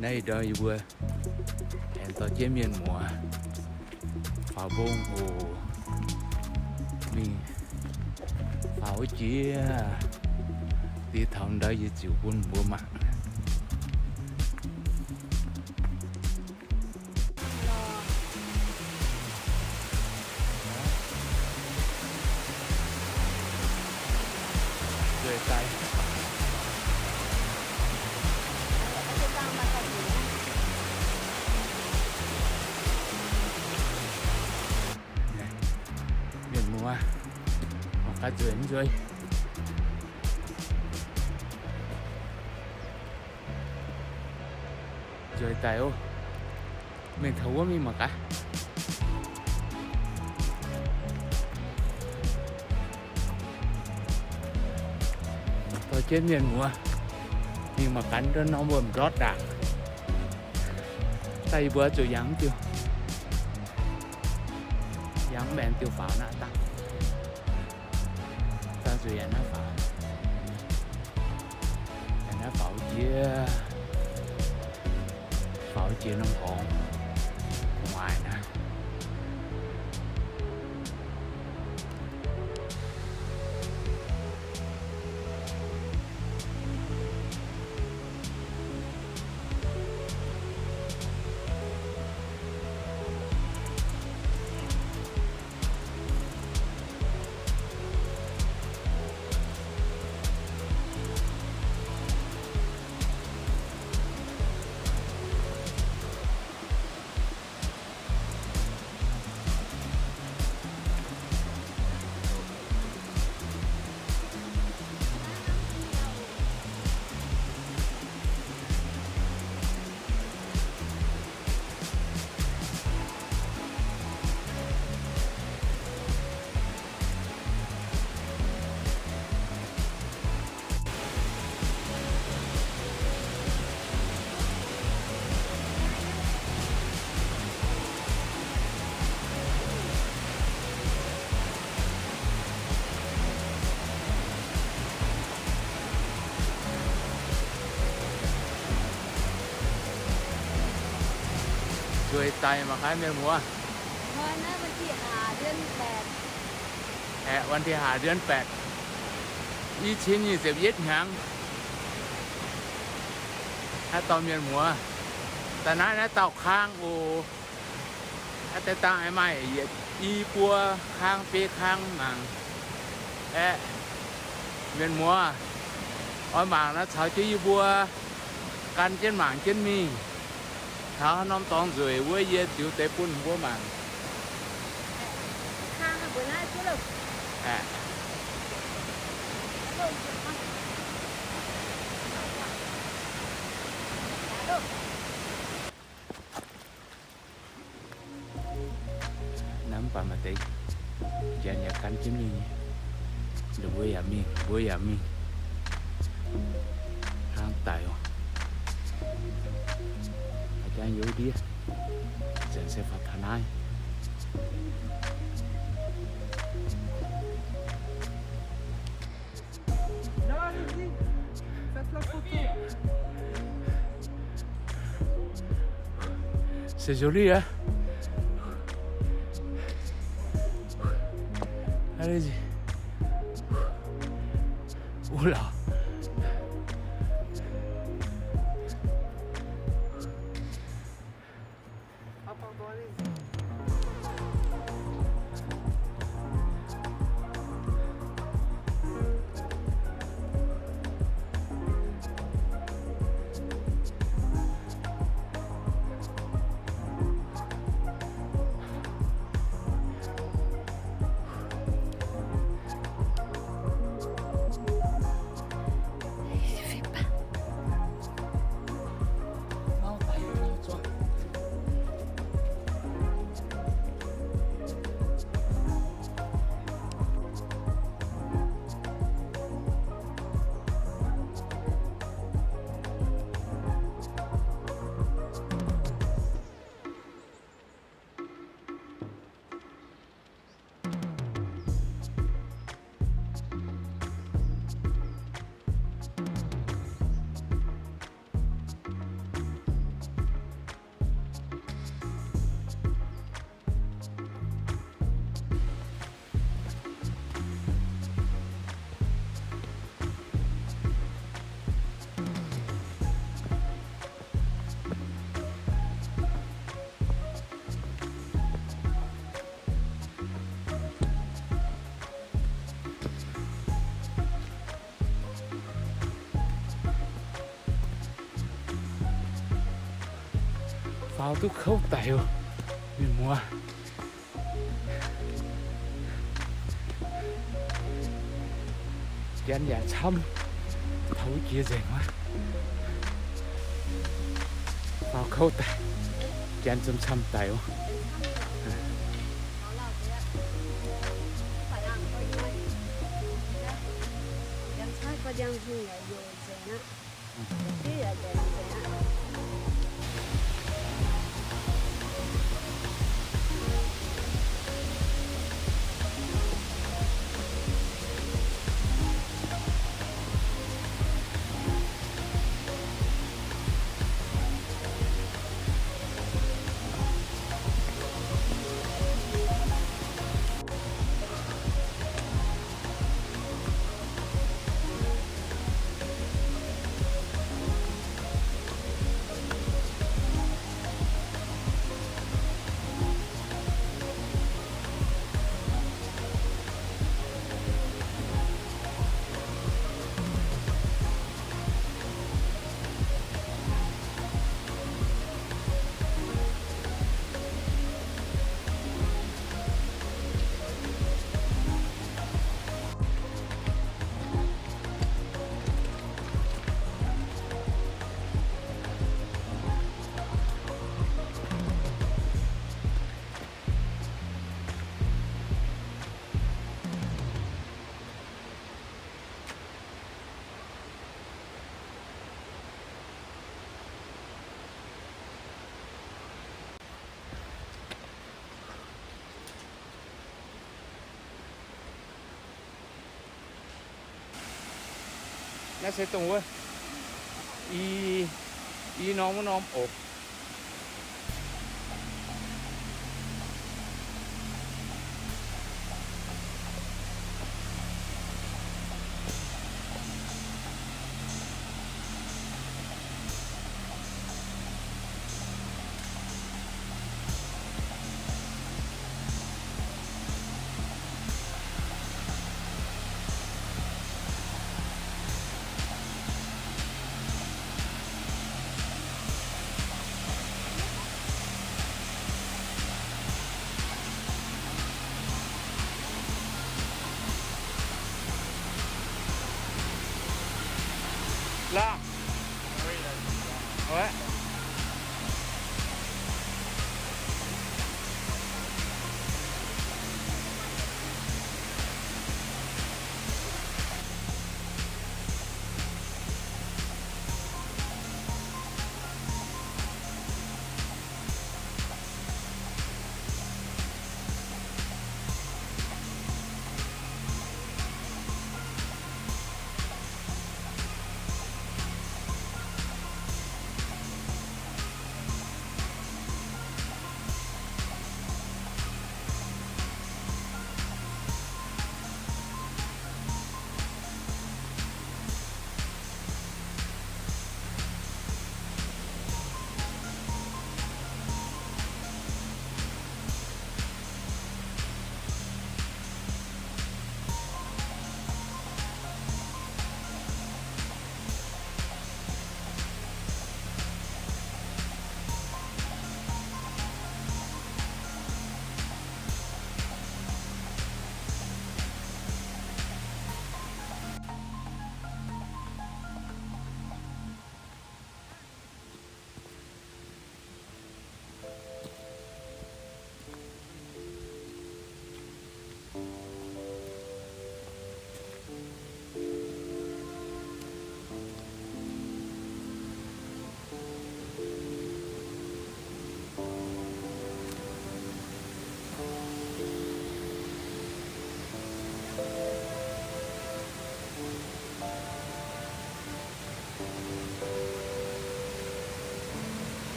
Naaiv ih ndorm yie mbuo aengx dorh jienv mienh muoz faaux mbong oc. Mingh faaux wuov jiex, diex taux ndau yie ziux bun mbuo mangc. Nzueic daaih. Mienh muoz, mangc gaax nzueic mv nzueic. Nzueic daic oc. Mingh taux wuov mingh mangc gaax. Dorh jienv mienh muoz mingh mangc gaax ndortv norm wuom-ndortv ndaangc. Daaih yie mbuo zuqc yangh mv diuh, yangh mv maengx diuh faaux naaiv dangh. Dangh zuqc yangh naaiv faaux, yangh naaiv faaux jiex, faaux jiex norm horngz gu'nguaaic naaiv. Nzueic daic mangc gaax mienh muoz. Aeqv, วันที่ห้า เดือนแปด i cin nyic ziepc yietv hnyangx. Naaiv dorh mienh muoz daaih naaiv, naaiv dauh kang oc. Naaiv deix dangh aengx maaih yietc i buo kang biei kang mangc. Aeqv, mienh muoz, oix mangc nor caux jienv yie mbuo gan jienv mangc jienv mingh. Taux haaix norm dorngx nzueic wuov yie ziux deix bun mbuo mangc. Aeqv. Naaiv mv baac maaih deix janx yaac gan jienv mingh nyei. Nduqc mbuo yaac mingh, mbuo yaac mingh. Hnangv daic oc. Haaix jangv youz ndiev, zanc se faaux taux naaiv. C'est joli, hein ? Allez-y. Oula. Ah, pardon, allez-y. Faaux duqv kouv daic oc, mienh muoz. Janx yaac camv, taux wuov jiex nzengc wuov. Faaux kouv daic, janx zom camv daic oc. Naaiv se dongh wuov i, i norm wuov norm oc. Laangh.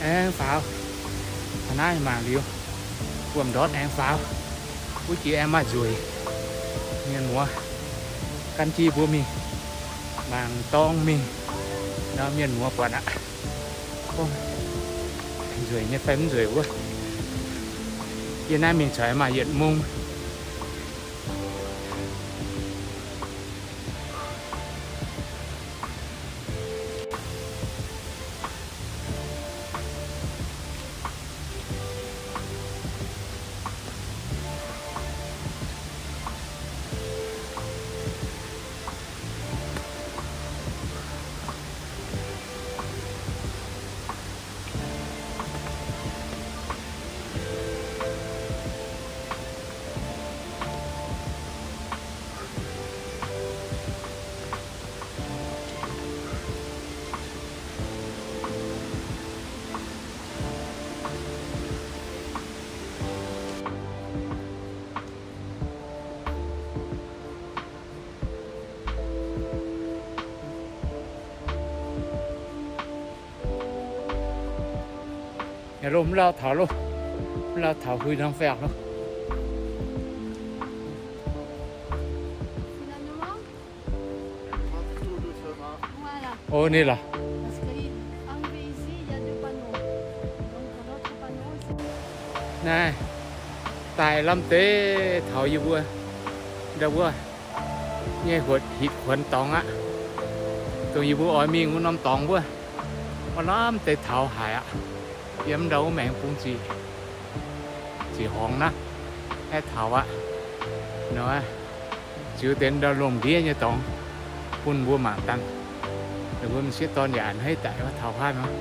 Aengx faaux, taux naaiv mangc liuz, wuom ndortv aengx faaux. Wuov jiex aengx maaih nzueic. Mienh muoz gan jienv mbuo mingh, mangc dorngx mingh, nor mienh muoz buatc aqv. Nzueic nyei fai mv nzueic wuov. Yie naaiv mingh corc maaih yietc mungv. Loh, mv lauh taux loh, mv lauh taux huih norm fai loh. Ov, ninh lorqc. Naaiv daaih lamh deix taux yie mbuo ndau wuov nyei huotc hitv kuonx dorngx aqv. Dongh yie mbuo oix mingh wuov norm dorngx wuov, wuov lamh deix taux haic aqv. Yiem ndau wuov maengx bung ziqc, ziqc horngz naaiv, aeqv, taux aqv. Nor, ziux deix ndau lungh ndiev nyei dorngx bun mbuo mangc dangh. Ninh mbuo m'sieqv dorn yaac a'hneiv daic wuov taux haav nor.